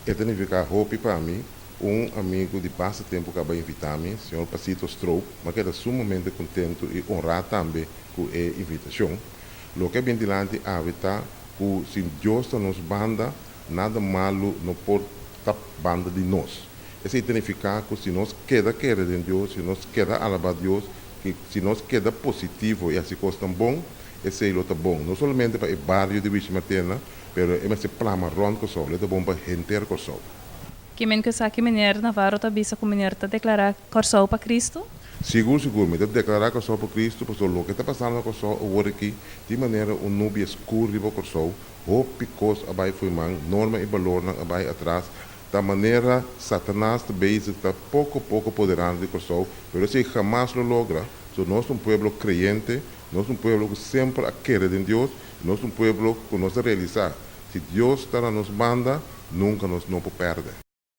E ta nifiká hopi pa mi. Un amigu di basta tempu kaba a invitá mi, señor Pasito Stroop. Mi a keda sumamente kontentu i honrá tambe ku e invitashon. Loke a bin dilanti awe ta ku si Dios ta nos banda, nada malu no por ta banda di nos. Esei ta nifiká ku si nos keda kere den Dios, si nos keda alabá Dios, si nos keda positivo i hasi kosnan bon, esei lo ta bon, no solamente pa e bario di Wishi Martena, Pero e mester plama rond Kòrsou, lo e ta bon pa henter Kòrsou. Ki men ku esaki Meneer Navarro ta bisa ku meneer ta deklará Kòrsou pa Kristu? Sigur sigur, mi ta deklará Kòrsou pa Kristu pasobra loke ta pasando na Kòrsou awor aki tin manera un nubia skur riba Kòrsou, hopi kos a bai fo'i man, norma i balornan a bai atras, ta manera Satanas ta bezig ta poko poko poderando di Kòrsou, pero esei hamas lo logra, pasobra nos ta un pueblo kreyente, nos ta un pueblo ku semper a kere den Dios, Nos un pueblo ku nos a realisá, si Dios ta na nos banda, nunka nos no por pèrdè.